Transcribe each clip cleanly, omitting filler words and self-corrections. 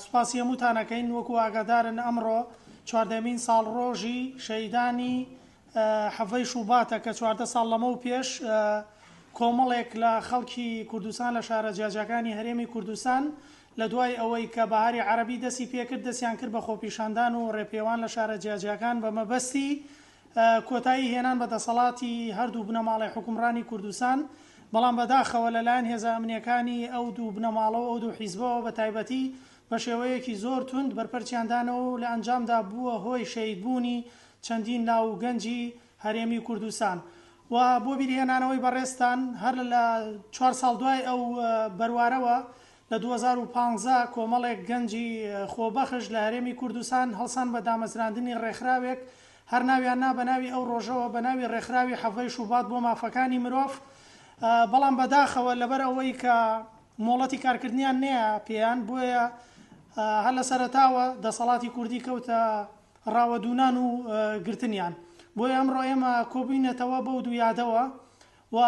سوپاسی هەمووتان ئەکەین، وەکو ئاگادارن ئەمڕۆ چواردەمین ساڵڕۆژی شەهیدانی حەڤەی شوباتە کە 14 ساڵ لەمەو پێش کۆمەڵێک لە خەڵکی کوردستان لە شارە جیاجیاکانی هەرێمی کوردستان لە دوای ئەوەی کە بەهاری عەرەبی دەستی پێکرد دەستیان کرد بە خۆپیشاندان و ڕێپێوان لە شارە جیاجیاکان بە مەبەستی کۆتایی هێنان بە دەسەڵاتی هەردوو بنەماڵەی حوکمڕانی کوردستان، بەڵام بەداخەوە لەلایەن هێزە ئەمنییەکانی ئەو دوو بنەماڵە و ئەو دوو حیزبەوە بە تایبەتی بە شێوەیەکی زۆر توند بەرپەرچیان دانەوە و لە ئەنجامدا بووە هۆی شەهیدبوونی چەندین لاو و گەنجی هەرێمی کوردستان. و بۆ بیرهێنانەوەی بەڕێزتان هەر لە چوار ساڵ دوای ئەو بەروارەوە لە 2015 کۆمەڵێک گەنجی خۆبەخش لە هەرێمی کوردستان هەڵسان بە دامەزراندنی ڕێکخراوێک هەر ناویان نا بە ناوی ئەو ڕۆژەوە بە ناوی ڕێکخراوی حەڤەی شوبات بۆ مافەکانی مرۆڤ بەڵام بەداخەوە لەبەر ئەوەی کە مۆڵەتی کارکردنیان نەیا پێیان بۆیە هەر لە سەرەتاوە دەسەڵاتی کوردی کەوتە ڕاوەدوونان و گرتنیان بۆیە ئەمڕۆ ئێمە کۆبووینەتەوە بەو دوو یادەوە و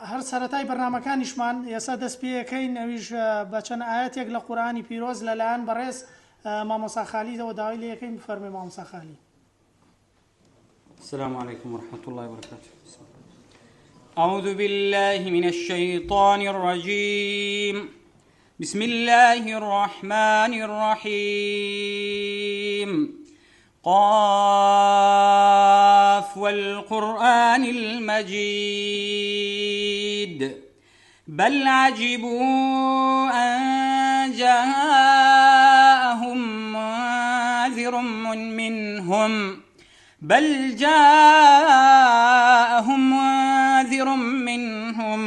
هەر سەرەتای بەرنامەکانیشمان ئێستا دەست پێیەکەین ئەویش بە چەند ئایەتێک لە قورئانی پیرۆز لەلایەن بەڕێز مامۆستا خالیدەوە داوای لێ یەکەین بفەرموێ مامۆستا خالی. السلام عليكم ورحمة الله وبركاته أعوذ بالله من الشيطان الرجيم بسم الله الرحمن الرحيم قاف والقرآن المجيد بل عجبوا أن جاءهم منذر منهم بل جاءهم منذر منهم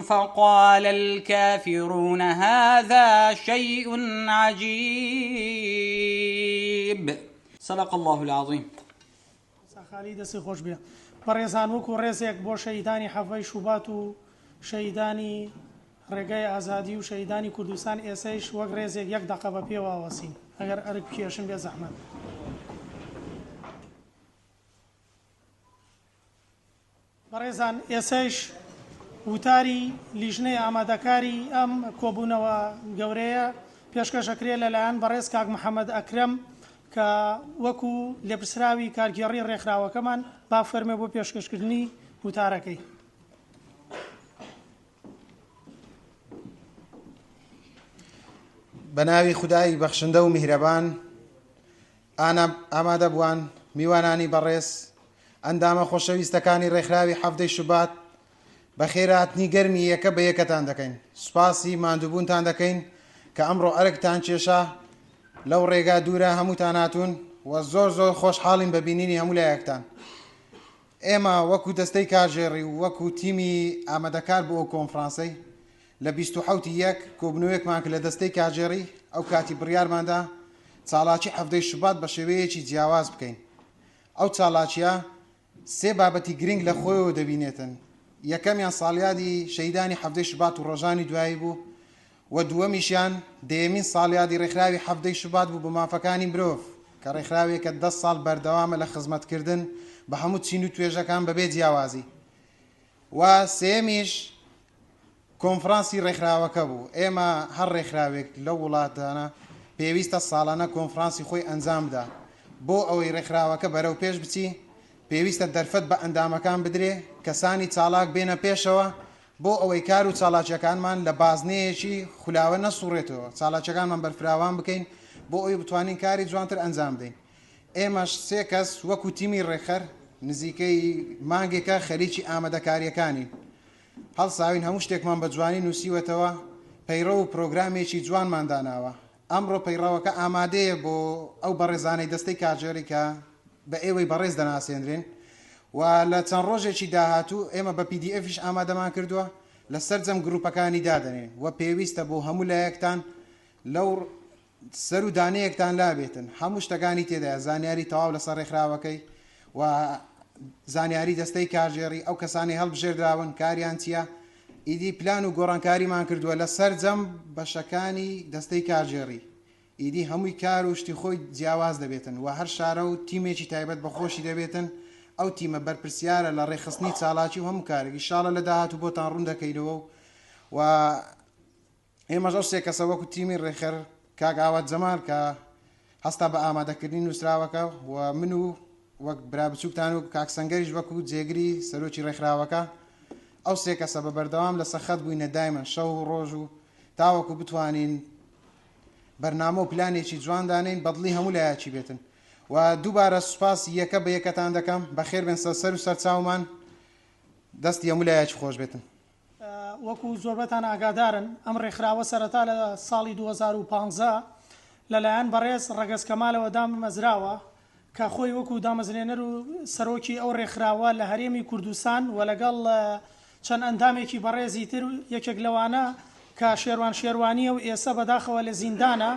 فقال الكافرون هذا شيء عجيب صدق الله العظيم. ساخالی دەستی خۆش بێ. بەڕێزان وەکو ڕێزێک بۆ شەهیدانی حەڤەی شوبات و شەهیدانی ڕێگای ئازادی و شەهیدانی کوردستان ئێسەیش وەک ڕێزێک یەک دەقە بە پێوە ئەوەسین ئەگەر ئەرک بکێشن بێ زەحمەت. بەڕێزان ئێسەیش وتاری لیژنەی ئامادەکاری ئەم کۆبوونەوە گەورەیە پێشکەش ئەکرێ لەلایەن بەڕێز کاک محەمەد ئەکرەم کە وەکو لێپرسراوی کارگێڕی ڕێکخراوەکەمان با فەرمێ بۆ پێشکەشکردنی وتارەکەی. بە ناوی خودای بەخشندە و میهرەبان ئامادەبووان، میوانانی بەڕێز، ئەندامە خۆشەویستەکانی ڕێکخراوی حەڤدەی شوبات، بەخێرهاتنی گەرمی یەکە بە یەکەتان دەکەین. سوپاسی ماندووبوونتان دەکەین کە ئەمڕۆ ئەرکتان کێشا، لەو ڕێگا دوورە هەمووتان هاتوون و زۆر زۆر خۆشحاڵین بە بینینی هەموو لایەکتان. ئێمە وەکو دەستەی کارگێڕی و وەکو تیمی ئامادەکار بۆ ئەو کۆنفرانسەی لە 27 ی یەک کۆبوونەوەیەکمان کرد لە دەستەی کارگێڕی، ئەو کاتی بڕیارماندا چاڵاکی حەڤدەی شوبات بە شێوەیەکی جیاواز بکەین. ئەو چاڵاکیە سێ بابەتی گرنگ لە خۆیەوە دەبینێتن، یەکەمیان ساڵیادی شەهیدانی حەڤدەی شوبات و ڕۆژانی دوایی بوو و دووەمیشیان دەیەمین ساڵیادی ڕێکخراوی حەڤدەی شوبات بوو بە مافەکانی مرۆڤ کە ڕێکخراوێکە دە ساڵ بەردەوامە لە خزمەتکردن بە هەموو چین و توێژەکان بەبێ جیاوازی و سێیەمیش کۆنفرانسی ڕێکخراوەکە بوو، ئێمە هەر ڕێکخراوێک لەو وڵاتانە پێویستە ساڵانە کۆنفرانسی خۆی ئەنجام بدا، بۆ ئەوەی ڕێکخراوەکە بەرەو پێش بچی پێویستە دەرفەت بە ئەندامەکان بدرێ، کەسانی چاڵاک بێنە پێشەوە بۆ ئەوەی کار و چاڵاکیەکانمان لە بازنەیەکی خولاوە نەسوڕێتەوە، چالاکیەکانمان بەرفراوان بکەین بۆ ئەوەی بتوانین کاری جوانتر ئەنجام بدەین. ئێمەش سێ کەس وەکو تیمی ڕێکخەر نزیکەی مانگێکە خەریکی ئامادەکاریەکانین. هەڵساوین هەموو شتێکمان بە جوانی نووسیوەتەوە، پەیڕەو و پرۆگرامێکی جوانمان داناوە. ئەمڕۆ پەیڕەوەکە ئامادەیە بۆ ئەو بەڕێزانەی دەستەی کارگێڕی کە بە ئێوەی بەڕێز دەناسێنرێن و لە چەند ڕۆژێکی داهاتوو ئێمە بە PDF یش ئامادەمان کردووە لە سەرجەم گروپەکانی دادەنێین و پێویستە بۆ هەموو لایەکتان لەو سەرو دانەیەکتان لابێتن هەموو شتەکانی تێدایە زانیاری تەواو لەسەر ڕێکخراوەکەی و زانیاری دەستەی کارگێڕی ئەو کەسانەی هەڵبژێردراون کاریان چییە ئیدی پلان و گۆڕانکاریمان کردووە لە سەرجەم بەشەکانی دەستەی کارگێڕی ئیدی هەمووی کار و شتی خۆی جیاواز دەبێتن و هەر شارە و تیمێکی تایبەت بە خۆشی دەبێتن ئەو تیمە بەرپرسیارە لە ڕێکخستنی چالاکی و هەموو کارێک ئیشاڵە لە داهاتوو بۆتان ڕوون دەکەینەوە و. ئێمەش ئەو سێ کەسە وەکو تیمی ڕێکخەر کاک ئاوات جەمال کە هەستا بە ئامادەکردنی نووسراوەکە و من و وەک برا بچووکتان و کاک سەنگەریش وەکو جێگری سەرۆکی ڕێکخراوەکە ئەو سێ کەسە بە بەردەوام لەسەر خەت بووینە دایمەن شەو و ڕۆژ و تاوەکو بتوانین بەرنامە و پلانێکی جوان دانێین بەدڵی هەموو لایەکی بێتن و دووبارە سوپاسی یەکە بە یەکەتان دەکەم بەخێر بێن سەر سەر و سەرچاومان دەستی هەموو لایەکی خۆش بێتن. وەکو زۆربەتان ئاگادارن ئەم ڕێکخراوە سەرەتا لە ساڵی 2015 لەلایەن بەڕێز ڕەگەز کەمالەوە دامەزراوە کە خۆی وەکو دامەزرێنەر و سەرۆکی ئەو ڕێکخراوە لە هەرێمی کوردستان و لەگەڵ چەند ئەندامێکی بەڕێزی تر یەکێک لەوانە کە شێروان شێروانیە و ئێسە بەداخەوە لە زیندانە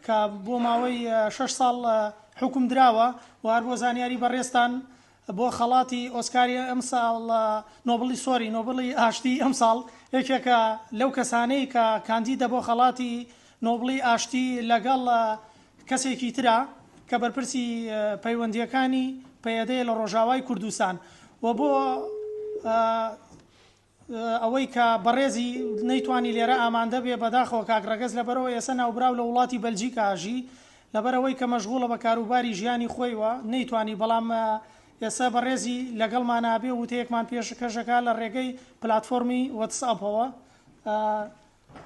کە بۆ ماوەی شەش ساڵ حوکم دراوە و هەر بۆ زانیاری بەڕێزتان بۆ خەڵاتی ئۆسکاری ئەمساڵ نۆبڵی سۆری نۆبڵی ئاشتی ئەمساڵ یەکێکە لەو کەسانەی کە کاندیدە بۆ خەڵاتی نۆبڵی ئاشتی لەگەڵ کەسێکی ترە کە بەرپرسی پەیوەندییەکانی پەیەدەیە لە ڕۆژاوای کوردستان و بۆ ئەوەی کە بەڕێزی نەیتوانی لێرە ئاماندە بێ بەداخەوە کاک ڕەگەز لەبەرئەوە ئێسە ناوبراو لە وڵاتی بەلجیکا ئەژی لەبەرئەوەی کە مەشغوڵە بە کاروباری ژیانی خۆیوە نەیتوانی بەڵام ئێسە بەڕێزی لەگەڵمانا بێ وتەیەکمان پێشکەش ئەکا لە ڕێگەی پلاتفۆرمی وەتسئەپەوە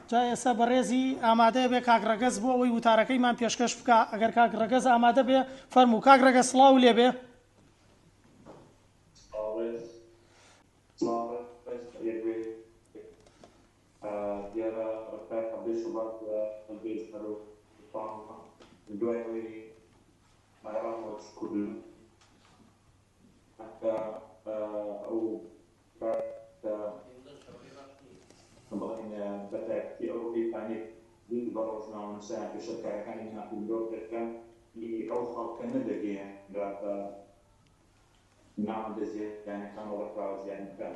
جا ئێسە بەڕێزی ئامادە بێ کاک ڕەگەز بۆ ئەوەی وتارەکەیمان پێشکەش بکا ئەگەر کاک ڕەگەز ئامادە بێ فەرموو کاک ڕەگەز سڵاوو لێ بێ. سڵاو ڕێز. سڵاو ڕێز یەک بە یەک. دیارە ڕێکخراوی حەڤدەی شوبات لە 2015 دوای ئەوەی عێراق کوردستان کە ئەو کاتە بڵێین بە تایبەتی ئەو ڕیفانەی بە ڕۆژنامەنووسان پێشێلکارەکانی مافی مرۆڤ دەکرا ئەو خەڵکە نەدەگەیەنرا بە ناوەندە زیانەکان و ڕێکخراوە زیانەکان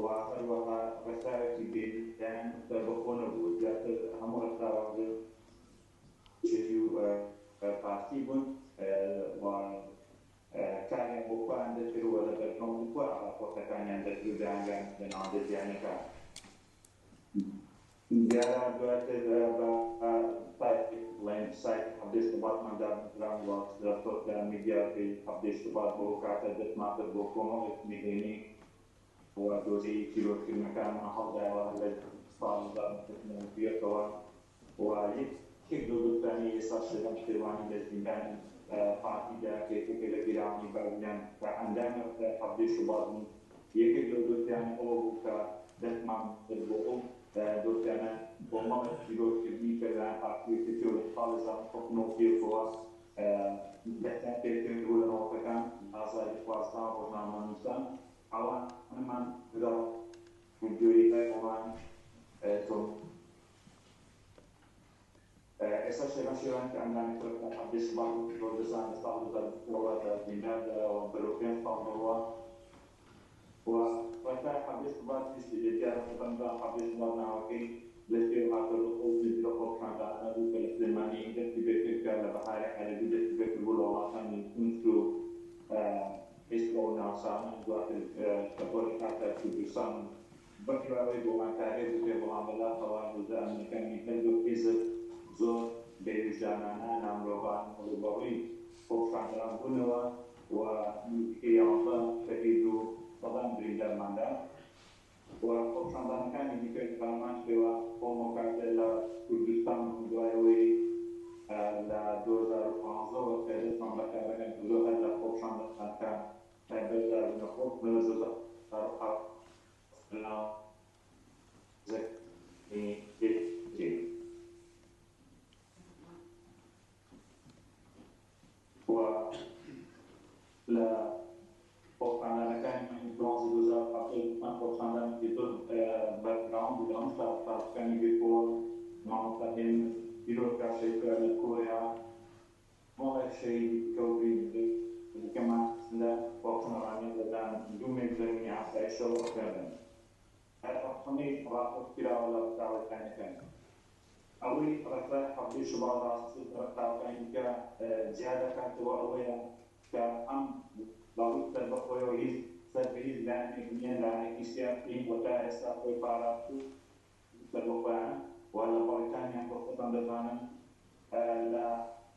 و هەروەها ڕێکخراوێکی بێ لایەن و سەربەخۆ نەبوو، زیاتر هەموو ڕێکخراوەکان یەکێتی و پارتی بوون و کاریان بۆ خۆیان دەکرد و لە بەرژەوەندی خۆیان ڕاپۆرتەکانیان دەکرد و دەیانگەیاندە ناوەندە زیانەکان. دیارە دواتر بە سایتێک بڵێین سایتی حەڤدەی شوباتمان دامەزراند و لە سۆشیال میدیاکەی حەڤدەی شوبات بۆ ئەو کاتە دەستمان کرد بۆ کۆمەڵێک نهێنی و دۆسیەی تیرۆرکردنەکانمان هەڵدایەوە هەر لە ساڵی 1991 ەوە و یەکێک لەو دۆسیانەی ئێستا شێروان شێروانی لە زیندانی پارتیدا کە یەکێکە لە گیراوانی بادینان کە ئەندامی ڕێکخراوی حەڤدەی شوبات بوون یەکێک لەو دۆسیانە ئەوە بوو کە دەستمان برد بۆ ئەو دۆسیانە کۆمەڵێک تیرۆرکردنی کە لەلایەن پارتی و یەکێتیەوە لە ساڵی 1991 ەوە دەستیان پێکردبوو لە نەوەتەکان ئازادیخوازان ڕۆژنامەنووسان ئەوانەمان لەگەڵ ڤیدیۆیی خۆمان تۆمار ئێستا شێروان شێروانی کە ئەندامی ڕێکخراوی حەڤدەی شوبات کوردستان لە ساڵی 2020 ەوە لە زینداندایە و بەرەو پێنج ساڵ دەڕوا و ڕێکخراوی حەڤدەی شوباتیش دیارە سەرەنجام حەڤدەی شوبات ناوەکەی لە کوێوە هاتووە لە ئەو زنجیرە خۆپیشاندانانە بوو کە لە سلێمانی دەستی پێکرد کە لە بەهاری عەرەبی دەستی پێکرد بوو لە وڵاتانی تونس و میسر و ناوچانە دواتر شەپۆلێک هاتە کوردستان و بەهیوای ئەوەی گۆڕانکارییەک بکرێت، بەڵام بەداخەوە هێزە ئەمنیەکانی هەردوو حیزب زۆر بێویژدانانە، نامرۆڤانە ڕووبەڕووی خۆپیشاندەران بوونەوە و نزیکەی 11 شەهید و سەدان بریندارمان دا و خۆپیشاندانەکانی دیکەش بەهەمان شێوە. خۆم ئەوکاتە لە کوردستان بووم دوای ئەوەی لە 2015 وە کە دەستمان بە کارەکان کردووە هەر لە خۆپیشاندانەکان بەشدار بووینە خۆم لە 2017 و لە خۆپیشاندانەکانی مانگی دوانزەی 2017 گوتمان خۆپیشاندانێکی زۆر بەرفراوان بوو لە هەموو شارەکانی گرتەوە مامۆستا هێمن تیرۆر کرا شەهید کرا لە کۆیە کۆمەڵێک شەهیدی دیکە و برینداری دیکەمان لە خۆپیشاندانەکان لەلایەن دوو مێژەرینی ئاسایشەوە ڕفێنران. ئەمەی ڕاپۆرت کراوە لە ڕێکخراوە جیهانیەکان. ئەوەی ڕێکخراوی حەڤدەی شوبات ڕاستی لە ڕێکخراوەکانی دیکە جیا دەکاتەوە ئەوەیە کە ئەم لە ڕووی سەربەخۆیەوە هیچ سەر بە هیچ لایەنێک نییە، لایەنێکی سیاسی و تا ئێستا خۆی پاراستوو. سەربەخۆیانە و لە بەڕیتانیان کە خۆتان دەزانن لە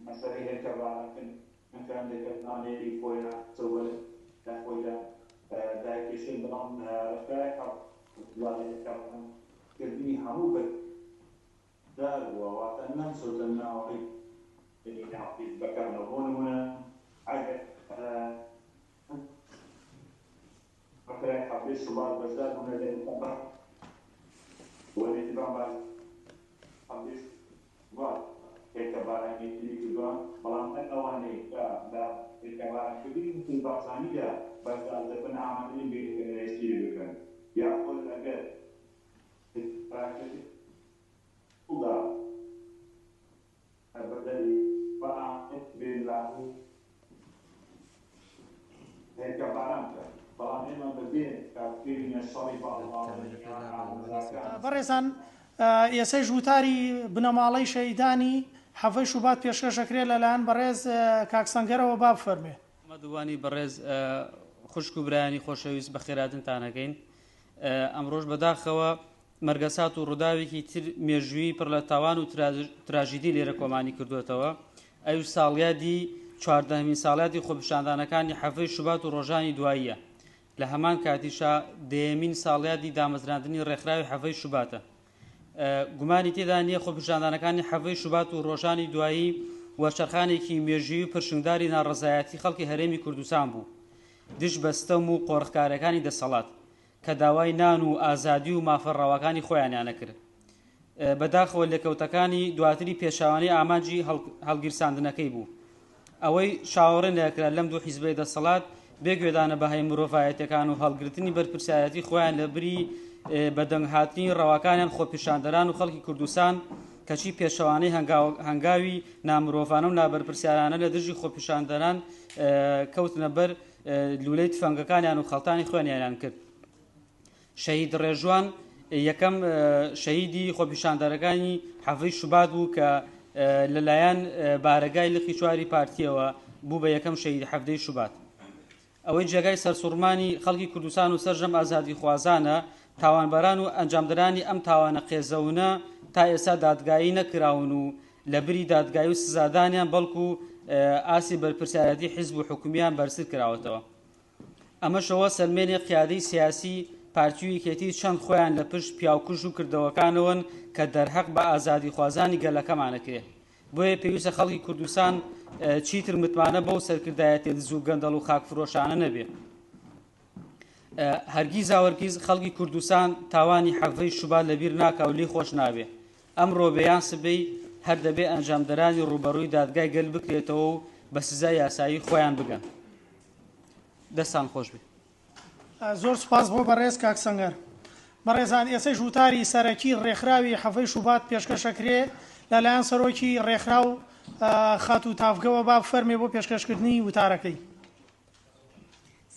مەسەلەی هێلکەبارانکردن کە هەندێک کەس لەوانەیە خۆیان چەوبەر لە خۆیدا دایکێشن بەڵام ڕێکخراوی حەڤدە هێلکەبارانکردنی هەموو بەشدار بووە واتە نەچۆتە ناو ڕیزی ناو حیزبەکانەوە بۆ نموونە ئەگەر ڕێکخراوی حەڤدەی شوبات بەشدار بوونە لە ئینتخابات و نێچیرڤان بارزانی حەڤدەی شوبات هێلکەبارانی یەکتری کردووە، بەڵام هەر ئەوانەی کە لە هێلکەبارانکردنی مەسعود بارزانیدا بەشدار دەبن ئامادە نین بێن یەکتری بکەن یاخود ئەگەر هێلکەبارانکردنی دا بەڕێزان ئێسەیش وتاری بنەماڵەی شەهیدانی حەڤەی شوبات پێشکەش ئەکرێ لەلایەن بەڕێز کاک سەنگەرەوە با بفەرموێ. مەدوانی بەڕێز خوشک و برایانی خۆشەویست بەخێراتنتان ئەکەین ئەمڕۆش بەداخەوە مەرگەسات و ڕووداوێکی تر مێژوویی پڕ لە تاوان و تراژیدی لێرە کۆمانی کردووەتەوە، ئەویش ساڵیادی چواردەهەمین ساڵیادی خۆپیشاندانەکانی حەڤەی شوبات و ڕۆژانی دواییە، لە هەمان کاتیشا دەیەمین ساڵیادی دامەزراندنی ڕێکخراوی حەڤەی شوباتە. گومانی تێدا نییە خۆپیشاندانەکانی حەڤەی شوبات و ڕۆژانی دوایی وەرچەرخانێکی مێژوویی و پرشنگداری ناڕەزایەتی خەڵکی هەرێمی کوردستان بوو دژ بە ستەم و قۆرخکارەکانی دەسەڵات. کە داوای نان و ئازادی و مافە ڕەواکانی خۆیانیان ئەکرد. بەداخەوە لێکەوتەکانی دواتری پێچەوانەی ئامانجی هەڵگیرساندنەکەی بوو. ئەوەی چاوەڕێ نەکرا لەم دوو حیزبەی دەسەڵات بێ گوێدانە بەهای مرۆڤایەتیەکان و هەڵگرتنی بەرپرسیارەتی خۆیان لە بری بەدەنگ هاتنی ڕەواکانیان خۆپیشاندەران و خەڵکی کوردستان کەچی پێچەوانەی هەنگاوی نامرۆڤانە و نابەرپرسیارانە لە دژی خۆپیشاندەران کەوتنە بەر لولەی تفەنگەکانیان و خەڵتانی خوێنیانیان کرد. شەهید ڕێژوان یەکەم شەهیدی خۆپیشاندەرەکانی حەڤەی شوبات بوو کە لەلایەن بارەگای لقی چواری پارتیەوە بوو بە یەکەم شەهید حەڤدەی شوبات. ئەوەی جێگای سەرسوڕمانی خەڵکی کوردستان و سەرجەم ئازادیخوازانە، تاوانباران و ئەنجامدەرانی ئەم تاوانە قێزەونە تا ئێستا دادگایی نەکراون و لەبری دادگایی و سزادانیان بەڵکو ئاستی بەرپرسیارەتی حیزب و حکومیان بەرزتر کراوەتەوە. ئەمەشەوە سەلمێنێ قیادەی سیاسی پارتی و یەکێتی چەند خۆیان لە پشت پیاوکوژ و کردەوەکانەوەن کە دەرهەق بە ئازادیخوازانی گەلەکەمان ئەکرێ. بۆیە پێویستە خەڵکی کوردستان چیتر متمانە بەو سەرکردایەتیە دز و گەندەڵ و خاکفرۆشانە نەبێ. هەرگیزاوەرگیز خەڵکی کوردستان تاوانی حەڤەی شوبات لەبیر ناکا و لێی خۆش نابێ. ئەمڕۆ بێ یان سبەی هەر دەبێ ئەنجامدەرانی ڕووبەڕووی دادگای گەل بکرێتەوە و بە سزای یاسایی خۆیان بگەن. دەستان خۆش بێ. زۆر سوپاس بۆ بەڕێز کاک سەنگەر. بەڕێزان ئێسەیش وتاری سەرەکی ڕێکخراوی حەڤەی شوبات پێشکەش ئەکرێ لەلایەن سەرۆکی ڕێکخراو خاتوو تاڤگەوە با بفەرمێ بۆ پێشکەشکردنی وتارەکەی.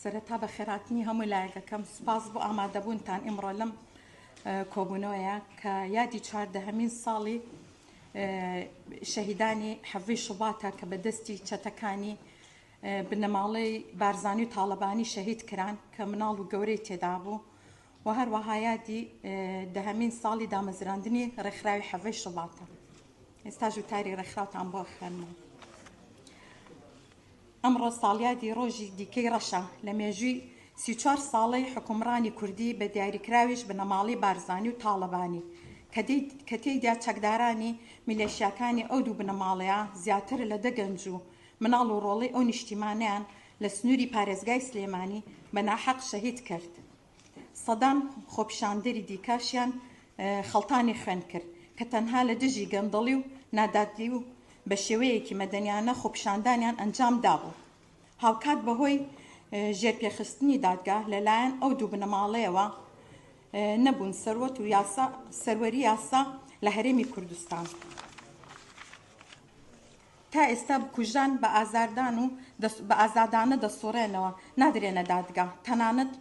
سەرەتا بەخێرهاتنی هەموو لایەک ئەکەم، سوپاس بۆ ئامادەبوونتان ئیمڕۆ لەم کۆبوونەوەیە کە یادی چواردەهەمین ساڵی شەهیدانی حەڤەی شوباتە کە بە دەستی چەتەکانی بنەماڵەی بارزانی و تاڵەبانی شەهید کران کە مناڵ و گەورەی تێدا بوو و هەروەها یادی دەهەمین ساڵی دامەزراندنی ڕێکخراوی حەڤەی شوباتە. ئێستاش وتاری ڕێکخراوتان بۆ خوێنمەوە. ئەمڕۆ ساڵیادی ڕۆژی دیکەی ڕەشە لە مێژووی 34 ساڵەی حوکمڕانی کوردی بە دیاریکراویش بنەماڵەی بارزانی و تاڵەبانی کە تێیدا چەکدارانی میلێشیاکانی ئەو دوو بنەماڵەیە زیاتر لە دە گەنج و مناڵ و ڕۆڵەی ئەو نیشتیمانەیان لە سنووری پارێزگای سلێمانی بە ناحەق شەهید کرد. سەدان خۆپیشاندەری دیکەشیان خەڵتانی خوێن کرد کە تەنها لە دژی گەندەڵی و نادادی و بە شێوەیەکی مەدەنیانە خۆپیشاندانیان ئەنجام دابوو. هاوکات بەهۆی ژێرپێخستنی دادگا لەلایەن ئەو دوو بنەماڵەیەوە نەبوون سەروەت و یاسا سەروەری یاسا لە هەرێمی کوردستان. تا ئێستا بکوژان بە ئازاردان و بە ئازادانە دەسوڕێنەوە، نادرێنە دادگا، تەنانەت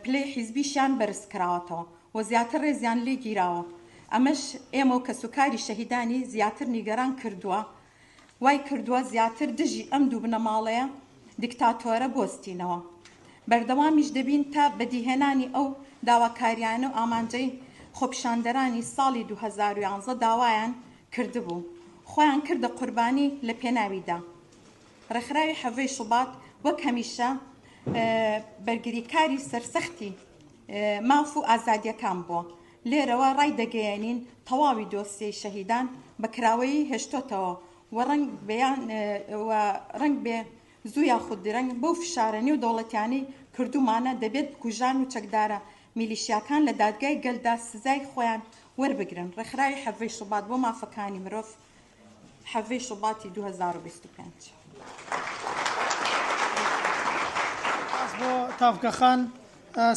پلەی حیزبیشیان بەرز کراوەتەوە و زیاتر ڕێزیان لێ گیراوە، ئەمەش ئێمە و کەسوکاری شەهیدانی زیاتر نیگەران کردووە، وای کردووە زیاتر دژی ئەم دوو بنەماڵەیە دیکتاتۆرە بوەستینەوە. بەردەوامیش دەبین تا بەدیهێنانی ئەو داواکاریانە و ئامانجەی خۆپیشاندەرانی ساڵی 2011 داوایان کردبوو، خۆیان کردە قوربانی لە پێناویدا. ڕێکخراوی حەڤەی شوبات وەک هەمیشە بەرگریکاری سەرسەختی ماف و ئازادییەکان بووە. لێرەوە ڕایدەگەیەنین تەواوی دۆسیەی شەهیدان بە کراوەیی هێشتۆتەوە و ڕەنگ بێ زوو یاخود درەنگ بەو فشارە نێودەوڵەتیانەی کردوومانە دەبێت بکوژان و چەکدارە میلیشیاکان لە دادگای گەلدا سزای خۆیان وەربگرن. ڕێکخراوی حەڤەی شوبات بۆ مافەکانی مرۆڤ حەڤەی شوباتی 2025. سوپاس بۆ تاڤگە خان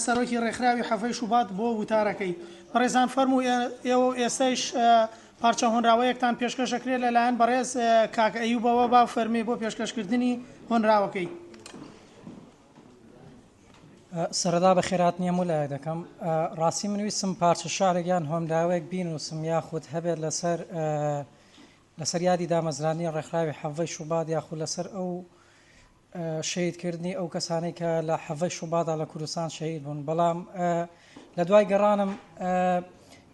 سەرۆکی ڕێکخراوی حەڤەی شوبات بۆ وتارەکەی. بەڕێزان فەرموو ئێوە و ئێستەیش پارچە هۆنراوەیەکتان پێشکەش ئەکرێت لەلایەن بەڕێز کاک ئەیوبەوە با فەرمێ بۆ پێشکەشکردنی هۆنراوەکەی. سەرەتا بەخێرهاتنی هەموو لایەک دەکەم. ڕاستی من ویستم پارچە شعرێک یان هۆنراوەیەک بینووسم یاخود هەبێت لەسەر لەسەر یادی دامەزراندنی ڕێکخراوی حەڤەی شوبات یاخود لەسەر ئەو شەهیدکردنی ئەو کەسانەی کە لە حەڤەی شوبادا لە کوردستان شەهید بوون بەڵام لە دوای گەڕانم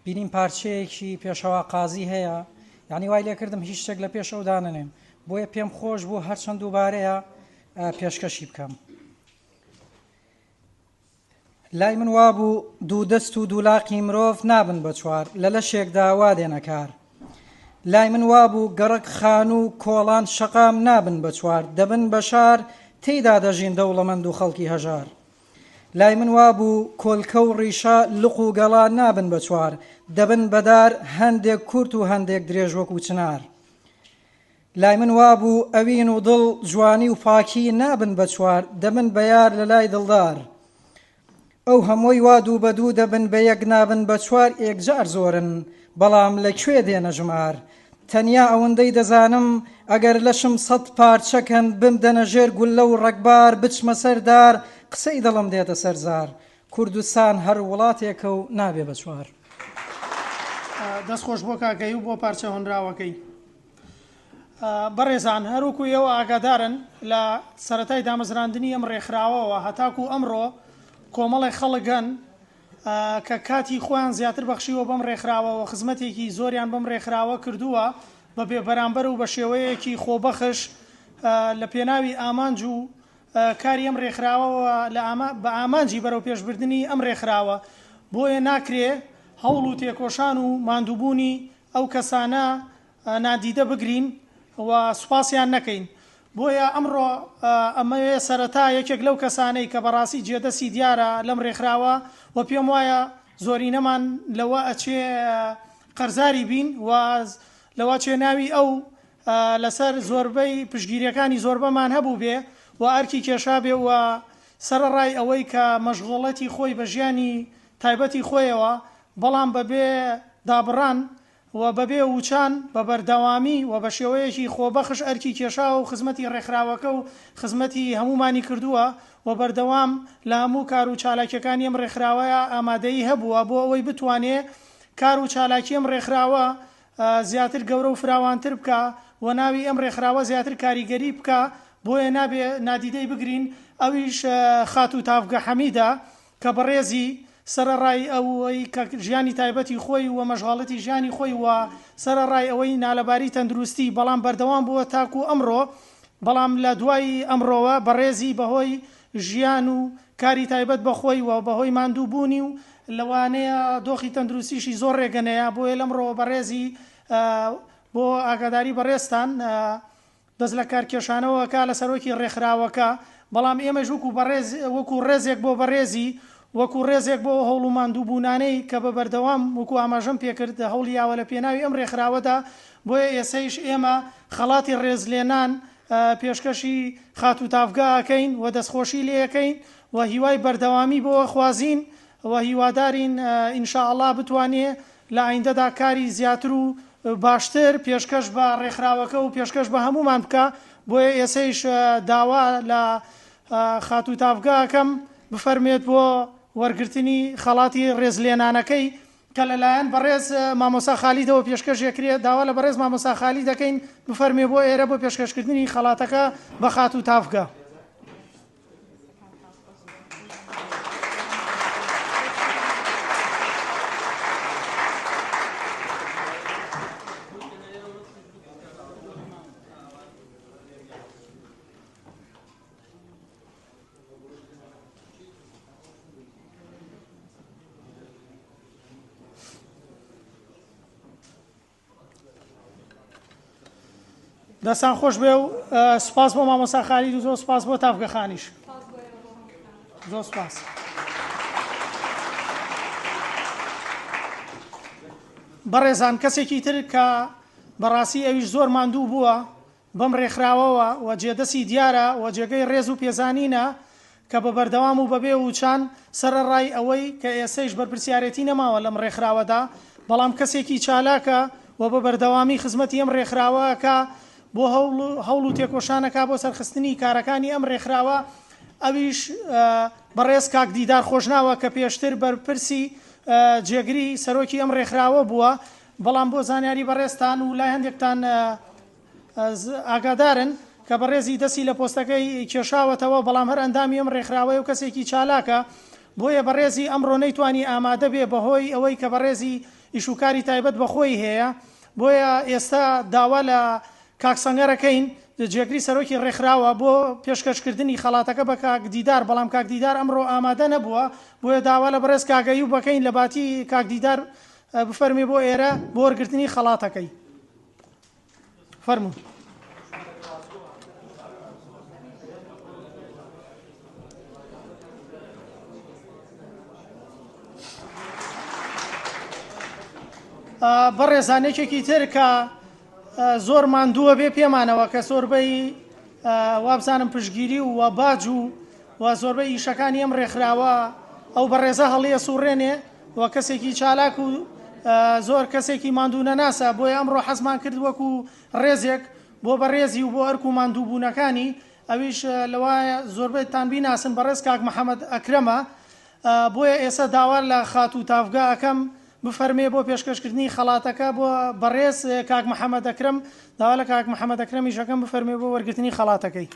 بینیم پارچەیەکی پێشەوا قازی هەیە یعنی وای لێکردم هیچ شتێک لە پێش ئەو دانەنێم بۆیە پێم خۆش بوو هەرچەند دووبارەیە پێشکەشی بکەم. لای من وابوو دوو دەست و دوو لاقی مرۆڤ نابن بە چوار لە لەشێکدا وا دێنە کار. لای من وابوو گەڕەک خانوو کۆڵان شەقام نابن بە چوار دەبن بە شار تێیدا دەژین دەوڵەمەند و خەڵکی هەژار. لای من وابوو کۆلکە و ڕیشە لق و گەڵا نابن بە چوار دەبن بە دار هەندێک کورت و هەندێک درێژ وەکوو چنار. لای من وابوو ئەوین و دڵ جوانی و پاکی نابن بە چوار دەبن بە یار لە لای دڵدار ئەو هەمووی وا دوو بە دوو دەبن بە یەک نابن بە چوار ئێکجار زۆرن بەڵام لە کوێ دێنە ژمار تەنیا ئەوەندەی دەزانم ئەگەر لەشم سەد پارچە کەن بمدەنە ژێر گوللە و ڕەگبار بچمە سەر دار قسەی دڵم دێتە سەر زار کوردستان هەر وڵاتێکە و نابێ بە چوار. دەست خۆش بۆ کاک ئەیوب بۆ پارچە هۆنراوەکەی. بەڕێزان هەروەکو ئێوە ئاگادارن لە سەرەتای دامەزراندنی ئەم ڕێکخراوەوە هەتاکو ئەمڕۆ کۆمەڵێک خەڵک هەن کە کاتی خۆیان زیاتر بەخشیوە بەم ڕێکخراوەوە خزمەتێکی زۆریان بەم ڕێکخراوە کردووە بە بێبەرامبەر و بە شێوەیەکی خۆبەخش لە پێناوی ئامانج و کاری ئەم ڕێکخراوەوە لە بە ئامانجی بەرەوپێشبردنی ئەم ڕێکخراوە بۆیە ناکرێ هەوڵ و تێکۆشان و ماندووبوونی ئەو کەسانە نادیدە بگرین و سوپاسیان نەکەین. بۆیە ئەمڕۆ ئەمەوێ سەرەتا یەکێک لەو کەسانەی کە بەڕاستی جێدەستی دیارە لەم رێکخراوە و پێم وایە زۆرینەمان لەوە ئەچێ قەرزاری بین و لەوە چێ ناوی ئەو لەسەر زۆربەی پشتگیریەکانی زۆربەمان هەبووبێ و ئەرکی کێشابێ و سەرەڕای ئەوەی کە مەشغوڵەتی خۆی بە ژیانی تایبەتی خۆیەوە بەڵام بەبێ دابڕان و بەبێ وچان بە بەردەوامی و بە شێوەیەکی خۆبەخش ئەرکی کێشاوە و خزمەتی ڕێکخراوەکە و خزمەتی هەموومانی کردووە و بەردەوام لە هەموو کار و چالاکیەکانی ئەم ڕێکخراوەیا ئامادەیی هەبووە بۆ ئەوەی بتوانێ کار و چالاکی ئەم ڕێکخراوە زیاتر گەورە و فراوانتر بکا و ناوی ئەم ڕێکخراوە زیاتر کاریگەری بکا بۆیە نابێ نادیدەی بگرین ئەویش خاتوو تاڤگە حەمیدە کە بەڕێزی سەرەڕای ئەوەی کە ژیانی تایبەتی خۆی و مەشغەڵەتی ژیانی خۆی و سەرەڕای ئەوەی نالەباری تەندروستی بەڵام بەردەوام بووە تاکوو ئەمڕۆ بەڵام لە دوای ئەمڕۆوە بەڕێزی بەهۆی ژیان و کاری تایبەت بە خۆی و بەهۆی ماندوو بوونی و لەوانەیە دۆخی تەندروستیشی زۆر ڕێگە نەیا بۆیە لەمڕۆوە بەڕێزی بۆ ئاگاداری بەڕێزتان دەست لە کارکێشانەوە ئەکا لە سەرۆکی ڕێکخراوەکە، بەڵام ئێمەش وەکو بەڕێز وەکو ڕێزێک بۆ بەڕێزی وەکو ڕێزێک بۆ ئەو هەوڵ و ماندووبوونانەی کە بە بەردەوام وەکو ئاماژەم پێکرد هەوڵی یاوە لە پێناوی ئەم ڕێکخراوەدا بۆیە ئێسەیش ئێمە خەڵاتی ڕێزلێنان پێشکەشی خاتوو تاڤگە ئەکەین و دەستخۆشی لێ ئەکەین و هیوای بەردەوامی بۆ ئەخوازین و هیوادارین ان شاء اللە بتوانێ لە ئایندەدا کاری زیاتر و باشتر پێشکەش بە ڕێکخراوەکە و پێشکەش بە هەموومان بکا، بۆیە ئێسەیش داوا لە خاتوو تاڤگە ئەکەم بفەرموێت بۆ وەرگرتنی خەڵاتی ڕێزلێنانەکەی کە لەلایەن بەڕێز مامۆستا خالیدەوە پێشکەش ئەکرێ، داوا لە بەڕێز مامۆستا خالید ئەکەین بفەرموێ بۆ ئێرە بۆ پێشکەشکردنی خەڵاتەکە بە خاتوو تاڤگە. دەستان خۆش بێ و سوپاس بۆ مامۆستا خالید و زۆر سوپاس بۆ تاڤگە خانیش. زۆر سوپاس. بەڕێزان کەسێکی تر کە بەڕاستی ئەویش زۆر ماندوو بووە بەم ڕێکخراوەوە و جێدەستی دیارە و جێگەی ڕێز و پێزانینە کە بە بەردەوام و بەبێ وچان سەرەڕای ئەوەی کە ئێستەیش بەرپرسیارێتی نەماوە لەم ڕێکخراوەدا بەڵام کەسێکی چالاکە و بە بەردەوامی خزمەتی ئەم ڕێکخراوە ئەکا بۆ هەوڵ و تێکۆشان ئەکا بۆ سەرخستنی کارەکانی ئەم ڕێکخراوە ئەویش بەڕێز کاک دیدار خۆشناوە کە پێشتر بەرپرسی جێگری سەرۆکی ئەم ڕێکخراوە بووە بەڵام بۆ زانیاری بەڕێزتان و لای هەندێکتان ئاگادارن کە بەڕێزی دەستی لە پۆستەکەی کێشاوەتەوە، بەڵام هەر ئەندامی ئەم ڕێکخراوەیە و کەسێکی چالاکە، بۆیە بەڕێزی ئەمڕۆ نەیتوانی ئامادە بێ بەهۆی ئەوەی کە بەڕێزی ئیش و کاری تایبەت بە خۆی هەیە، بۆیە ئێستا داوا لە کاک سەنگەر ئەکەین جێگری سەرۆکی ڕێکخراوە بۆ پێشکەشکردنی خەڵاتەکە بە کاک دیدار، بەڵام کاک دیدار ئەمڕۆ ئامادە نەبووە، بۆیە داوا لە بەڕێز کاک ئەیوب ئەکەین لە باتی کاک دیدار بفەرمێ بۆ ئێرە بۆ وەرگرتنی خەڵاتەکەی. فەرموو. بەڕێزان یەکێکی تر کە زۆر ماندووە بێ پێمانەوە کە زۆربەی وابزانم پشگیری و و باج و و زۆربەی ئیشەکانی ئەم ڕێکخراوە ئەو بەڕێزە هەڵیە سوڕێنێ و کەسێکی چالاک و زۆر کەسێکی ماندوو نەناسە، بۆیە ئەمڕۆ حەزمان کرد وەکو ڕێزێک بۆ بەڕێزی و بۆ ئەرک و ماندووبوونەکانی، ئەویش لەوایە زۆربەتان بیناسن بەڕێز کاک محەمەد ئەکرەمە، بۆیە ئێستا داوا لە خاتوو تاڤگە ئەکەم بفەرمێ بۆ پێشکەشکردنی خەڵاتەکە بۆ بەڕێز کاک محەمەد ئەکرەم، داوا لە کاک محەمەد ئەکرەمیش ئەکەم بفەرمێ بۆ وەرگرتنی خەڵاتەکەی.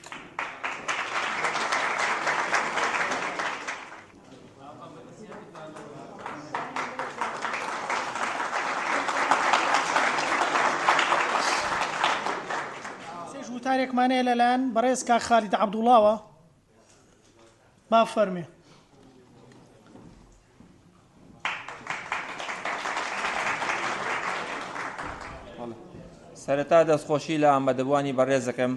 سێش وتارێکمان هەیە لەلایەن بەڕێز کاک خالید عەبدوڵاوە با فەرمێ. سەرەتا دەستخۆشی لە ئامادەبووانی بەڕێزەکەم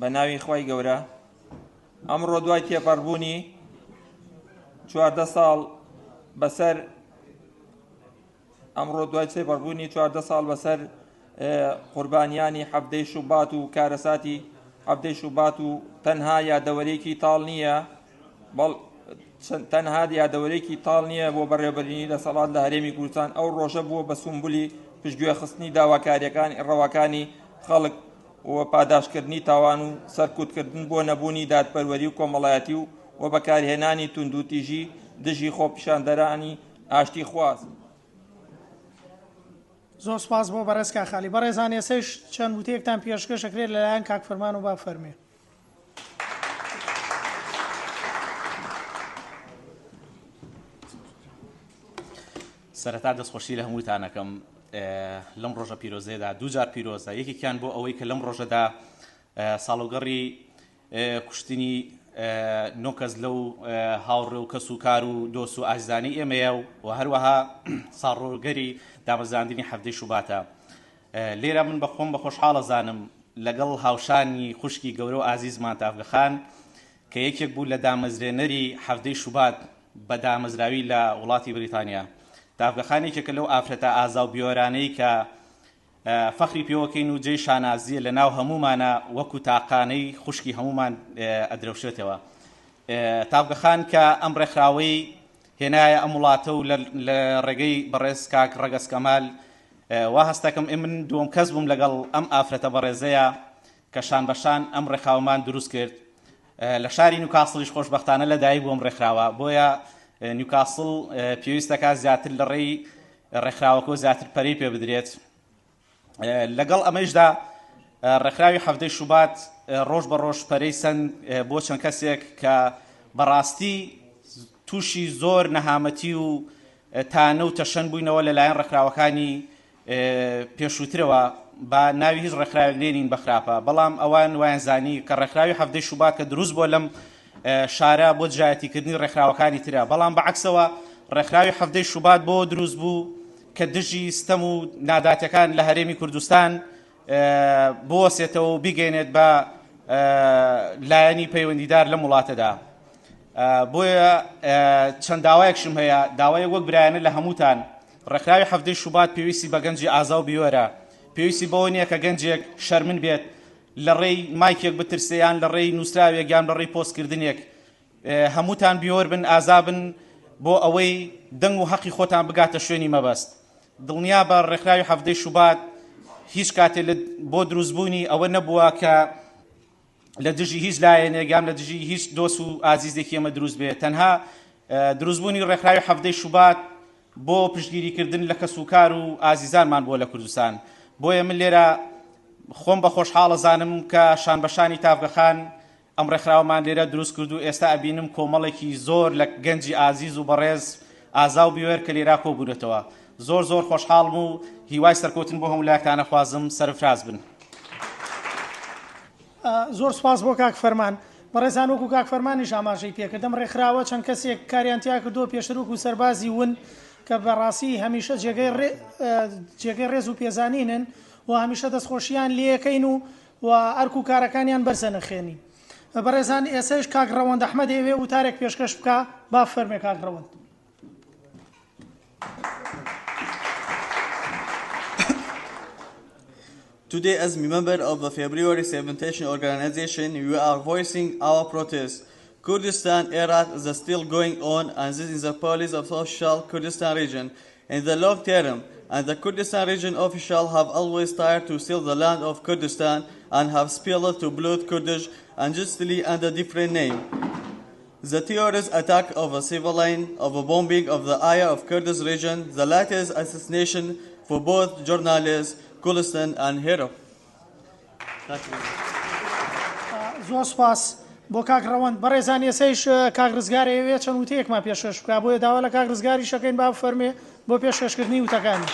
بە ناوی خوای گەورە ئەمڕۆ دوای تێپەڕبوونی 14 ساڵ بەسەر ئەمڕۆ دوای تێپەڕبوونی 14 ساڵ بەسەر قوربانیانی حەفتەی شوبات و کارەساتی حەفتەی شوبات و تەنها یادەوەرێکی تاڵ نییە بەڵ تەنها یادەوەرێکی تاڵ نییە بۆ بەڕێوەبردنی دەسەڵات لە هەرێمی کوردستان ئەو ڕۆژە بووە بە سومبولی پشتگوێخستنی داواکاریەکان ڕەواکانی خەڵک و پاداشتکردنی تاوان و سەرکوتکردن بۆ نەبوونی دادپەروەری و کۆمەڵایەتی و و بەکارهێنانی توندوتیژی دژی خۆپیشاندەرانی ئاشتیخواز. زۆر سوپاس بۆ بەڕێز کاک خالی. بەڕێزان ئێسەیش چەند وتەیەکتان پێشکەش ئەکرێت لەلایەن کاک فەرمان و با فەرمێ. سەرەتا دەستخۆشی لە هەمووتان ئەکەم لەم ڕۆژە پیرۆزەیەدا دووجار پیرۆزە یەکێکیان بۆ ئەوەی کە لەم ڕۆژەدا ساڵۆگەڕی کوشتنی نۆ کەس لەو هاوڕێ و کەس و کار و دۆست و ئازیزانی ئێمەیە و هەروەها ساڵڕۆگەری دامەزراندنی حەفتەی شوباتە لێرە من بە خۆم بە خۆشحاڵە زانم لەگەڵ هاوشانی خوشکی گەورە و ئازیزمان تاڤگە خان کە یەکێک بوو لە دامەزرێنەری حەفتەی شوبات بە دامەزراوی لە وڵاتی بریتانیا. تاڤگە خان یەکێکە لەو ئافرەتە ئازا و بوێرانەی کە فەخری پێوەکەین و جێی شانازییە لە ناو هەموومانا وەکو تاقانەی خوشکی هەموومان ئەدرەوشێتەوە. تاڤگە خان کە ئەم ڕێکخراوەی هێنایە ئەم وڵاتە و لە ڕێگەی بەڕێز کاک ڕەگەز کەمال وا هەستەکەم من دووەم کەس بووم لەگەڵ ئەم ئافرەتە بەڕێزەیە کە شان بە شان ئەم ڕێکخراوەمان دروست کرد. لە شاری نیوکاسڵیش خۆشبەختانە لەدایک بووم ڕێکخراوە بۆیە نیوکاسڵ پێویست دەکات زیاتر لە ڕێی ڕێکخراوەکە زیاتر پەرەی پێ بدرێت لەگەڵ ئەمەیشدا ڕێکخراوی حەفتەی شوبات ڕۆژ بە ڕۆژ پەرەی سەند بۆ چەند کەسێک کە بەڕاستی تووشی زۆر نەهامەتی و تانە و تەشەن بووینەوە لەلایەن ڕێکخراوەکانی پێشووترەوە با ناوی هیچ ڕێکخراوێک نێنین بە خراپە بەڵام ئەوان وایان زانی کە ڕێکخراوی حەفتەی شوبات کە دروست بووە لەم شارە بۆ دژایەتیکردنی ڕێکخراوەکانی ترە بەڵام بە عەکسەوە ڕێکخراوی حەفتەی شوبات بۆ دروست بوو کە دژی ستەم و ناداتەکان لە هەرێمی کوردستان بوەسێتەوە و بیگەێنێت بە لایەنی پەیوەندیدار لەم وڵاتەدا. بۆیە چەند داوایەکشم هەیە، داوایەک وەک برایانە لە هەمووتان، ڕێکخراوی حەڤدەی شوبات پێویستی بە گەنجی ئازا و بیوەرە، پێویستی بەوە نییە کە گەنجێک شەرمن بێت لە ڕێی مایکێک بترسێ یان لە ڕێی نووسراوێک یان لە ڕێی پۆستکردنێک. هەمووتان بیوەر بن، ئازا بن بۆ ئەوەی دەنگ و هەقی خۆتان بگاتە شوێنی مەبەست. دڵنیابە ڕێکخراوی حەڤدەی شوبات هیچ کاتێ بۆ دروستبوونی ئەوە نەبووە کە لە دژی هیچ لایەنێک یان لە دژی هیچ دۆست و ئازیزێکی ئێمە دروست بێت. تەنها دروستبوونی ڕێکخراوی حەڤدەی شوبات بۆ پشتگیریکردن لە کەسوکار و ئازیزانمان بووە لە کوردستان. بۆیە من لێرە خۆم بە خۆشحاڵەزانم کە شانبەشانی تاڤگەخان ئەم ڕێکخراوەمان لێرە دروست کرد و ئێستا ئەبینم کۆمەڵێکی زۆر لە گەنجی ئازیز و بەڕێز ئازا و بوێر کە لێرا کۆبوونەتەوە. زۆر زۆر خۆشحاڵم و هیوای سەرکەوتن بۆ هەموو لایەکتان ئەخوازم. سەرفراز بن. زۆر سوپاس بۆ کاک فەرمان. بەڕێزان وەکو کاک فەرمانیش ئاماژەی پێکرد ئەم ڕێکخراوە چەند کەسێک کاریان تیا کردووە پێشتر وەکو سەربازی ون کە بەڕاستی هەمیشە جێگەی جێگەی ڕێز و پێزانینن و هەمیشە دەستخۆشیان لێیەکەین و و ئەرک و کارەکانیان بەرز ئەنرخێنین. بەڕێزان ئێسەیش کاک ڕەوەند ئەحمەد ئەیەوێ وتارێک پێشکەش بکا، با بفەرموێ کاک ڕەوەند. Today, as member of the February 17 organization, we are voicing our protest. Kurdistan, Iraq is still going on, and this is the policy of official Kurdistan region. In the long term, and the Kurdistan region officials have always tried to steal the land of Kurdistan and have spilled to blood Kurdish unjustly under different name. The terrorist attack of a civilian, of a bombing of the area of Kurdish region, the latest assassination for both journalists Gulistan and Hero. زۆر سوپاس بۆ کاک ڕەوەند. بەڕێزان ئێسەیش کاک ڕزگار ئەیەوێ چەند وتەیەکمان پێشکەش بکا، بۆیە داوا لە کاک ڕزگاریش ئەکەین با بفەرموێ بۆ پێشکەشکردنی وتەکانی.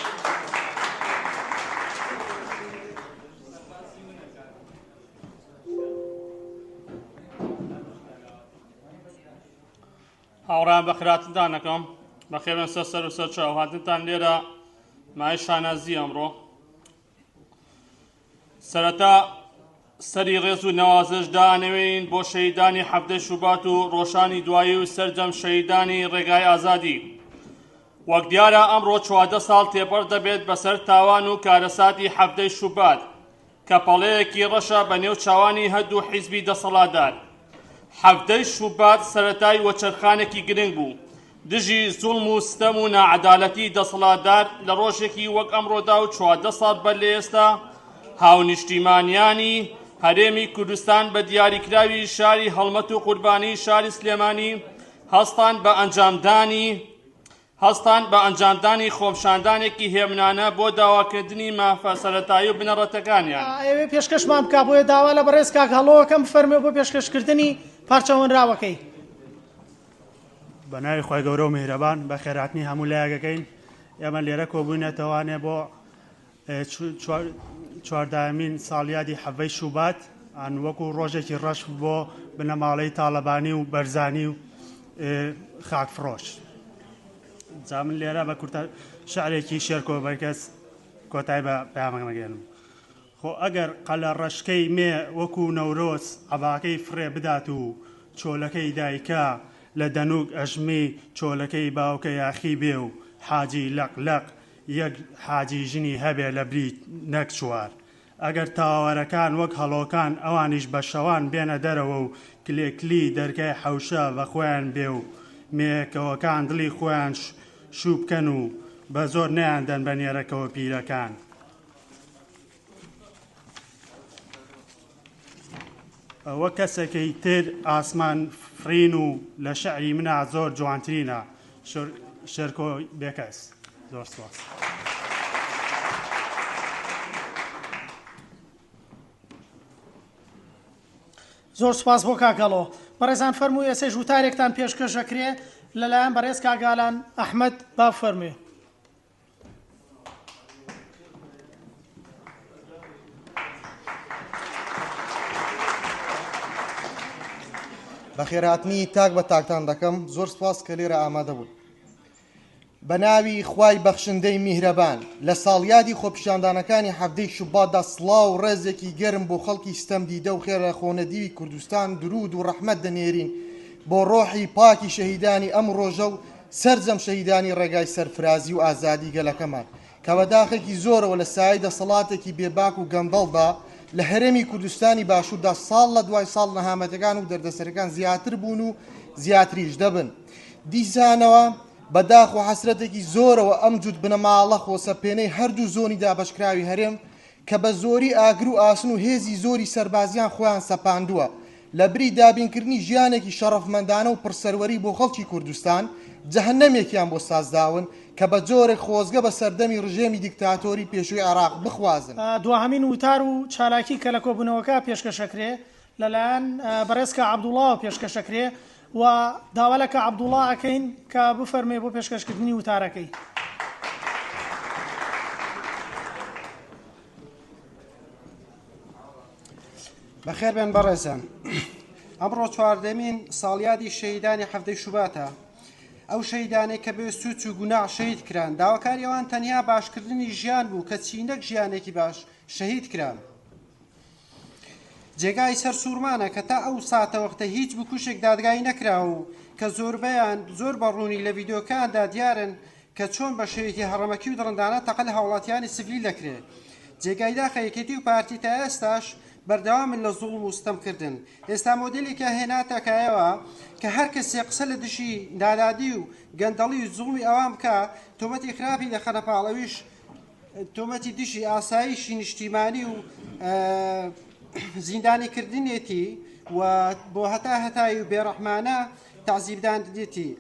هاوڕێیان بەخێرهاتنتان ئەکەم، بەخێربێن سەر سەر و سەر چاو. هاتنتان لێرە مایەی شانازییە ئەمڕۆ. سەرەتا سەری ڕێز و نەوازش دانەوێین بۆ شەهیدانی حەڤدەی شوبات و ڕۆژانی دوایی و سەرجەم شەهیدانی ڕێگای ئازادی. وەک دیارە ئەمڕۆ 14 ساڵ تێپەڕ دەبێت بەسەر تاوان و کارەساتی حەڤدەی شوبات کە پەڵەیەکی ڕەشە بە نێو چاوانی هەردوو حیزبی دەسەڵاتدار. حەڤدەی شوبات سەرەتای وەچەرخانێکی گرنگ بوو دژی زوڵم و ستەم و ناعەدالەتی دەسەڵاتدار لە ڕۆژێکی وەک ئەمڕۆدا و 14 ساڵ بەر لە ئێستا هاونیشتیمانیانی هەرێمی کوردستان بە دیاریکراوی شاری هەڵمەت و قوربانی شاری سلێمانی هەستان بە ئەنجامدانی هەستان بە ئەنجامدانی خۆپیشاندانێکی هێمنانە بۆ داواکردنی مافە سەرەتایی و بنەڕەتەکانیان. ئەیەوێ پێشکەشمان بکا، بۆیە داوا لە بەڕێز کاک هەڵۆ ئەکەم بفەرموێ بۆ پێشکەشکردنی پارچە هۆنراوەکەی. بە ناوی خوای گەورە و میهرەبان بەخێرهاتنی هەموو لایەک ئەکەین. ئێمە لێرە کۆبووینەتەوانێ بۆ چواردەهەمین ساڵیادی حەڤەی شوبات ئان وەکو ڕۆژێکی ڕەش بۆ بنەماڵەی تاڵەبانی و بەرزانی و خاکفڕۆش. جا من لێرە بە کورتە شعرێکی شێرکۆ بەرکەس کۆتای بە پەیامەکەم ئەگەیەنم. خۆ ئەگەر قەلە ڕەشکەی مێ وەکو نەورۆز عەباکەی فڕێ بدات و چۆلەکەی دایکە لە دەنوک ئەژمی چۆلەکەی باوکە یاخی بێ و حاجی لەق لەق یەک حاجی ژنی هەبێ لە بری نەک چوار. ئەگەر تاوەرەکان وەک هەڵۆکان ئەوانیش بە شەوان بێنە دەرەوە و کلێکلی دەرگای حەوشە بە خۆیان بێ و مێیەکەوەکان دڵی خۆیان شوو بکەن و بە زۆر نەیاندەن بە نێرەکەوە پیرەکان. وەک کەسێکی تر ئاسمان فڕین و لە شعری منا زۆر جوانترینە شێرکۆ بێکەس. زۆر سپاس. زۆر سپاس بۆ کاک هەڵۆ. بەڕێزان فەرموو ئێسەیش وتارێکتان پێشکەش ئەکرێ لەلایەن بەڕێز کاک ئالان ئەحمەد با بفەرموێ. بەخێرهاتنی تاک بە تاکتان دەکەم، زۆر سپاس کە لێرە ئامادە بوون. بە ناوی خوای بەخشندەی میهرەبان، لە ساڵیادی خۆپیشاندانەکانی حەڤدەی شوباتدا سڵاو و ڕێزێکی گەرم بۆ خەڵکی ستەمدیدە و خێرەخۆنەدیوی کوردستان دروود و ڕەحمەت دەنێرین بۆ ڕۆحی پاکی شەهیدانی ئەم ڕۆژە و سەرجەم شەهیدانی ڕێگای سەرفرازی و ئازادی گەلەکەمان کە بە داخێکی زۆرەوە لە سایەی دەسەڵاتێکی بێباک و گەندەڵدا لە هەرێمی کوردستانی باشووردا ساڵ لە دوای ساڵ نەهامەتەکان و دەردەسەرەکان زیاتر بوون و زیاتریش دەبن. دیسانەوە بە داخ و حەسرەتێکی زۆرەوە ئەم جووت بنەماڵە خۆسەپێنەی هەردوو زۆنی دابەشکراوی هەرێم کە بە زۆری ئاگر و ئاسن و هێزی زۆری سەربازیان خۆیان سەپاندووە لە بری دابینکردنی ژیانێکی شەڕەفمەندانە و پڕسەروەری بۆ خەڵکی کوردستان جەهەنەمێکیان بۆ سازداون کە بە جۆرێک خۆزگە بە سەردەمی ڕژێمی دیکتاتۆری پێشووی عێراق بخوازن. دواهەمین وتار و چالاکی کە لە کۆبوونەوەکە پێشکەش ئەکرێ لەلایەن بەڕێز کا عەبدوڵاوە پێشکەش ئەکرێ و داوا لە کا عەبدوڵا ئەکەین کە بفەرمێ بۆ پێشکەشکردنی وتارەکەی. بەخێر بێن بەڕێزان. ئەمڕۆ چواردەمین ساڵیادی شەهیدانی حەڤدەی شوباتە. ئەو شەهیدانەی کە بێ سوچ و گوناع شەهید کران، داواکاری ئەوان تەنیا باشکردنی ژیان بوو کە چی نەک ژیانێکی باش شەهید کران. جێگای سەر سوورمانە کە تا ئەو ساتەوەختە هیچ بکوشێک دادگایی نەکراوە و کە زۆربەیان زۆر بە ڕوونی لە ڤیدیۆکاندا دیارن کە چۆن بە شێوەیەکی هەڕەمەکی و دڕندانە تەقە لە هاوڵاتیانی سڤیل دەکرێ. جێگای داخە یەکێتی و پارتی تا ئێستاش بەردەوامن لە زوڵم و ستەم کردن. ئێستا مۆدێلێکیان هێناتە کایەوە کە هەر کەسێ قسە لە دژی نادادی و گەندەڵی و زوڵمی ئەوان بکا تۆمەتی خراپی دەخەنە پاڵ ئەویش تۆمەتی دژی ئاسایشی نیشتیمانی و زیندانی کردنێتی و بۆ هەتا هەتایی و بێڕەحمانە تەعزیبدانێتی.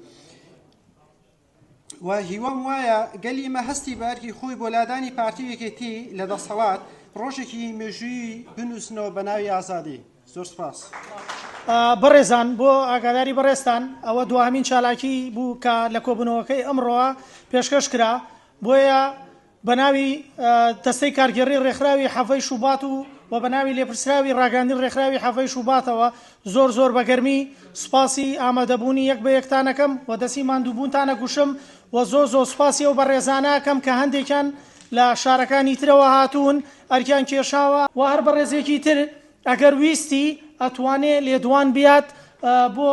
و هیوام وایە گەلی ئمە هەستی بە ئەرکی خۆی بۆ لادانی پارتی و یەکێتی لە دەسەڵات ڕۆژێکی مێژوویی بنووسنەوە بە ناوی ئازادی. زۆر سپاس. بەڕێزان بۆ ئاگاداری بەڕێزتان ئەوە دواهەمین چالاکی بوو کە لە کۆبوونەوەکەی ئەمڕۆوە پێشکەش کرا بۆیە بە ناوی دەستەی کارگێڕی ڕێکخراوی حەڤەی شوبات و و بە ناوی لێپرسراوی ڕاگەیاندنی ڕێکخراوی حەڤەی شوباتەوە زۆر زۆر بە گەرمی سوپاسی ئامادەبوونی یەک بە یەکتان ئەکەم و دەستی ماندووبوونتان ئەگوشم و زۆر زۆر سوپاسی ئەو بەڕێزانە ئەکەم کە هەندێکیان لە شارەکانی ترەوە هاتوون ئەرکیان کێشاوە و هەر بەڕێزێکی تر ئەگەر ویستی ئەتوانێ لێدوان بیات بۆ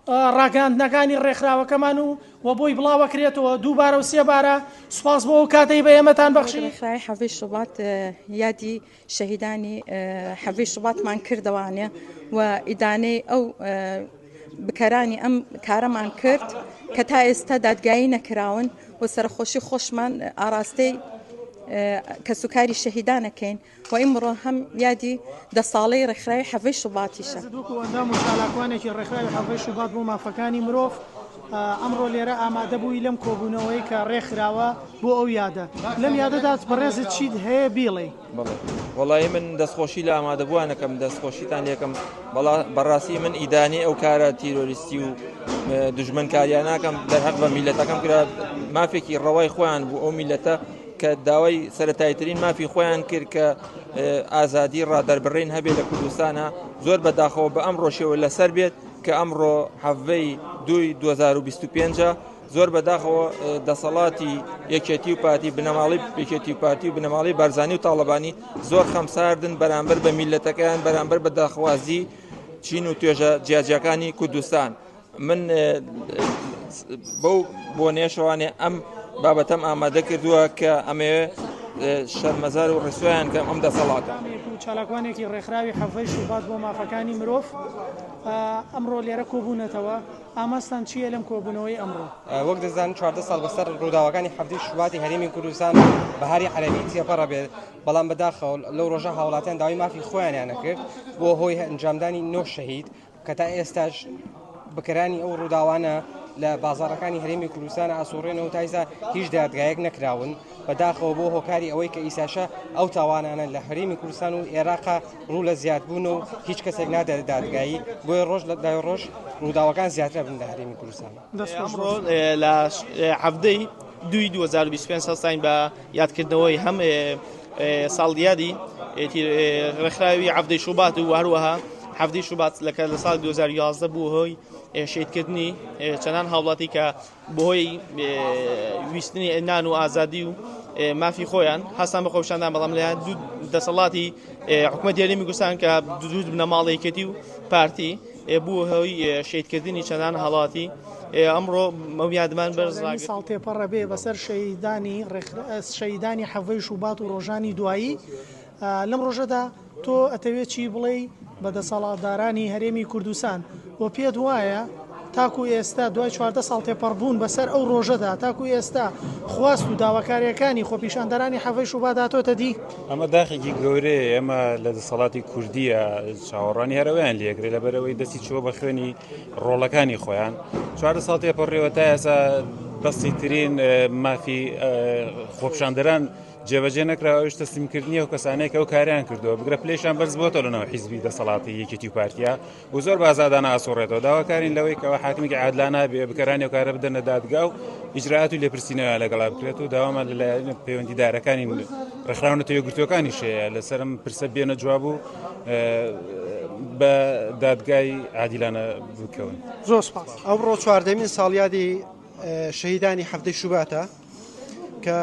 ڕاگەیاندنەکانی ڕێکخراوەکەمان و و بۆی بڵاوەکرێتەوە دووبارە و سێبارە سوپاس بۆ ئەو کاتەی بە ئێمەتان بەخشی. ڕێکخراوی حەڤەی شوبات یادی شەهیدانی حەڤەی شوباتمان کردەوانێ و ئیدانەی ئەو بکەرانی ئەم کارەمان کرد کە تا ئێستا دادگایی نەکراون و سەرخۆشی خۆشمان ئاراستەی کەسوکاری شەهیدانەکەین. و ئیمڕۆ هەم یادی دە ساڵەی ڕێکخراوی حەڤەی شوباتیشە. وەکو ئەندام و چالاکوانێکی ڕێکخراوی حەڤەی شوبات بۆ مافەکانی مرۆڤ ئەمڕۆ لێرە ئامادە بووی لەم کۆبوونەوەی کە ڕێکخراوە بۆ ئەو یادە، لەم یادەدا بەڕێزت چیت هەیە بیڵێی؟ بەڵێ وەڵایی من دەستخۆشی لە ئامادەبووان ئەکەم، دەستخۆشیتان لێکەم، بەڵا بەڕاستی من ئیدانەی ئەو کارە تیرۆریستی و دوژمنکاریانە ئەکەم دەرهەق بە میللەتەکەم کرا، مافێکی ڕەوای خۆیان بوو ئەو میللەتە کە داوای سەتایترین مافی خۆیان کرد کە ئازادی ڕادەربڕین هەبێت لە کوردستانە زۆر بەداخەوە بە ئەم ڕۆژەوە لەسەر بێت کە ئەمڕۆ حەڤەی دوی 2025 زۆر بەداخەوە دەسەڵاتی یەکێتی و پارتی بنەماڵی یەکێتی و پارتی و بنەماڵی بارزانی و تاڵەبانی زۆر خەمساردن بەرامبەر بە میلەتەکەیان بەرامبەر بە داخوازی چین و توێژە جیاجیاکانی کوردستان من بەو بۆنەیەشەوانێ ئەم بابەتەم ئامادە کردووە کە ئەمەوێ شەرمەزار و ڕیسوایان کەم ئەم دەسەڵاتە. و چالاکوانێکی ڕێکخراوی حەڤەی شوبات بۆ مافەکانی مرۆڤ ئەمڕۆ لێرە کۆبوونەتەوە، ئامانجتان چییە لەم کۆبوونەوەی ئەمڕۆ؟ وەک دەزانن 14 ساڵ بەسەر ڕووداوەکانی حەڤدەی شوباتی هەرێمی کوردستان و بەهاری عەرەبی تێپەڕە بێت، بەڵام بەداخەوە لەو ڕۆژە هاوڵاتیان داوای مافی خۆیانیان نەکرد بۆ هۆی ئەنجامدانی نۆ شەهید کە تا ئێستاش بکەرانی ئەو ڕووداوانە لە بازاڕەکانی هەرێمی کوردستان ئاسوڕێنەوە تا ئیسا هیچ دادگایەک نەکراون بەداخەوە بۆ هۆکاری ئەوەی کە ئیساشە ئەو تاوانانە لە هەرێمی کوردستان و ئێراقا ڕوو لە زیادبوون و هیچ کەسێک نادات دادگایی بۆیە ڕۆژ لە دوای ڕۆژ ڕووداوەکان زیاتر بن لە هەرێمی کوردستان. ئەمڕۆ لە حەڤدەی دووی 2025 هەستاین بە یادکردنەوەی هەم ساڵیادی ڕێکخراوی عەفدەی شوبات و هەروەها حەڤدەی شوبات لە کە لە ساڵی 2011 بوو هۆی شەهیدکردنی چەندان هاوڵاتی کە بەهۆی ویستنی نان و ئازادی و مافی خۆیان هەستان بە خۆپیشاندان بەڵام لەیان دوو دەسەڵاتی حکومەتی هەرێمی کوردستان کە دوو بنەماڵە یەکێتی و پارتی بوو هۆی شەهیدکردنی چەندان هاوڵاتی ئەمڕۆ ئەو یادمان بەرز ڕاگرت. ساڵ تێپەڕە بێ بەسەر شەهیدانی شەهیدانی حەڤەی شوبات و ڕۆژانی دوایی لەم ڕۆژەدا تۆ ئەتەوێ چی بڵێی بە دەسەڵاتدارانی هەرێمی کوردستان و پێت وایە تاکو ئێستا دوای 14 ساڵ تێپەڕبوون بەسەر ئەو ڕۆژەدا تاکو ئێستا خواست و داواکاریەکانی خۆپیشاندەرانی حەڤەی شوبات هاتۆتە دی؟ ئەمە داخێکی گەورەیە ئێمە لە دەسەڵاتی کوردیە چاوەڕوانی هەرەوەیان لێکرێ لەبەرەوەی دەستی چووە بە خوێنی ڕۆڵەکانی خۆیان 14 ساڵ تێپەڕیوە تا ئێستا بەسیترین مافی خۆپیشاندەران جێبەجێ نەکراوە ئەویش تەسلیمکردنی ئەو کەسانەیە کە ئەو کاریان کردووە بگرە پلەیشان بەرز بۆتەوە لەناو حیزبی دەسەڵاتی یەکێتی و پارتیا و زۆر بە ئازادانە ئاسوڕێتەوە داواکارین لەوەی کەەوە حاکمێکی عادلانە بێ بکەرانی ئەو کارە بدەنە دادگا و ئیجرائات و لێپرسینەوە لەگەڵا بکرێت و داوامان لەلایەن پەیوەندیدارەکانی ڕێکخراوە نەتەوە یەکگرتووەکانیش هەیە لەسەرم پرسە بێنە جواب و بە دادگای عادیلانە بکەون. زۆر سپاس. ئەمڕۆ چواردەمین ساڵیادی شەهیدانی حەڤدەی شوباتە کە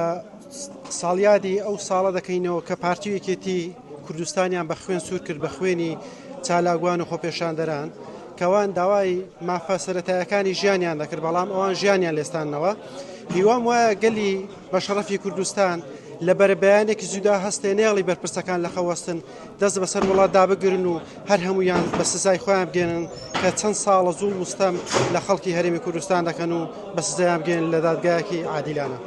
ساڵیادی ئەو ساڵە دەکەینەوە کە پارتی و یەکێتی کوردستانیان بە خوێن سوور کرد بە خوێنی چالاکوان و خۆپێشاندەران کەوان داوای مافە سەتایەکانی ژیانیان دەکرد بەڵام ئەوان ژیانیان لێستانەوە هیوام وایە گەلی بە شەڕەفی کوردستان لە بەرەبەیانێکی زوودا هەستێ نێڵی بەرپرسەکان لە خەوەستن دەست بەسەر وڵاتدا بگرن و هەر هەموویان بە سزای خۆیان بگەێنن کە چەند ساڵە زوڵم و ستەم لە خەڵکی هەرێمی کوردستان دەکەن و بە سزایان بگەێنن لە دادگایەکی عادیلانە.